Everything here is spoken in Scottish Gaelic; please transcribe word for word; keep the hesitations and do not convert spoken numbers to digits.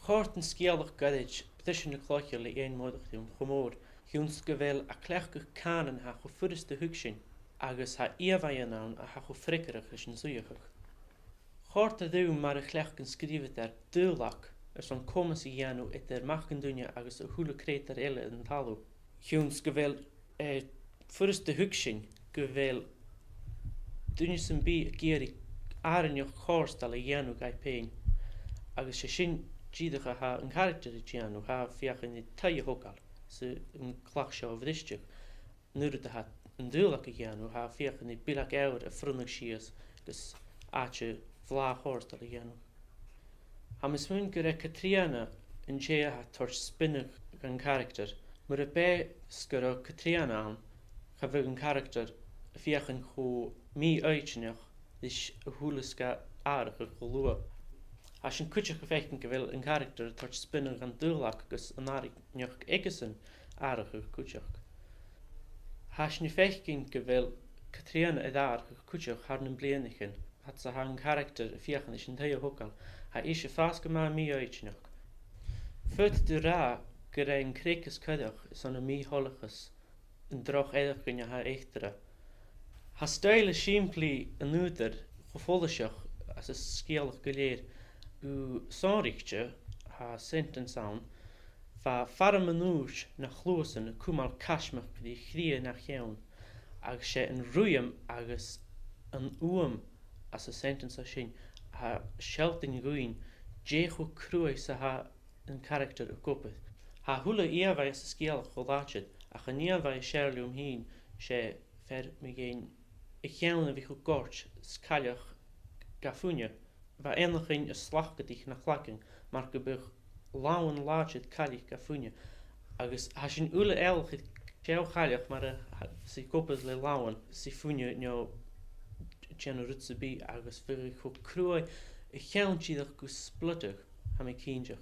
Chòrd an sgeulachd goirid, Briseadh na Cloiche le Iain Moireach rium cho mòr, chionn 's gu bheil e a' cleachdadh cànan a tha cho furasta thuigsinn, agus tha ìomhaighean ann a tha cho freagarrach leis an suidheachadh. Chòrd e rium mar a chleachd an sgrìobhadair daolag airson comas a dhèanamh eadar mac an duine agus a h-uile creutair eile air an talamh. Chionn 's gu bheil e furasta thuigsinn gu bheil duine sam bith ag iarraidh àrainneachd chòrdail a dhèanamh dhaibh fhèin, agus 's e sin dìreach a tha an caractar a' dèanamh, tha e a' feuchainn ri taigh a thogail 's an clach seo a bhriseadh. An uiread a tha an daolag a' dèanamh, tha e a' feuchainn ri bileag eabhair a phronnadh sìos gus àite bhlàth chòrdail a dhèanamh. Tha mi a' smaoineachadh gur e Catrìona an tè a tha a' toirt spionnadh dhan charactar. Mura b' e 's gun robh Catrìona ann, cha bhiodh an caractar a' feuchainn cho mì-fhoighidneach ris a h-uile sgath atharrachadh cho luath. Tha sinn cuideachd a' faicinn gu bheil an caractar a' toirt spionnadh dhan daolag gus an àrainneachd aigesan atharrachadh cuideachd. Tha sinn a' faicinn gu bheil Catrìona air atharrachadh cuideachd thar nam bliadhnaichean, fhad 's a tha an caractar a' feuchainn ris an taigh a thogail, tha ise a' fàs gu math mì-fhoighidneach. Faodaidh tu ràdh gur e an creag as coireach airson a' mhì-thoileachas an droch fhaireachdainn a tha eatarra. Tha stoidhle sìmplidh an ùghdair cho follaiseach anns an sgeulachd gu lèir. Gu sònraichte, tha sentence ann: Bha faram an ùir na chluasan a' cumail caismeachd ri chridhe na cheann, agus 's e an ruitheam agus an fhuaim anns an sentence sin a tha a' sealltainn dhuinn dè cho cruaidh 's a tha an caractar ag obair. Tha a h-uile ìomhaigh anns an sgeulachd cho làidir, ach an ìomhaigh as fheàrr leam fhìn, 's e fear mu dheidhinn a cheann a bhith cho goirt 's cailleach ga fuine. Bha eanchainn a' slacadaich na chlagan mar gum biodh làmhan làidir caillich ga fuine, agus tha sinn uile eòlach air seòrsa cailleach mar a tha, 's i ag obair le làmhan, 's i a' fuine no a' dèanamh rud sam bith, agus bhiodh i cho cruaidh a cheann dìreach gu splodach, tha mi cinnteach.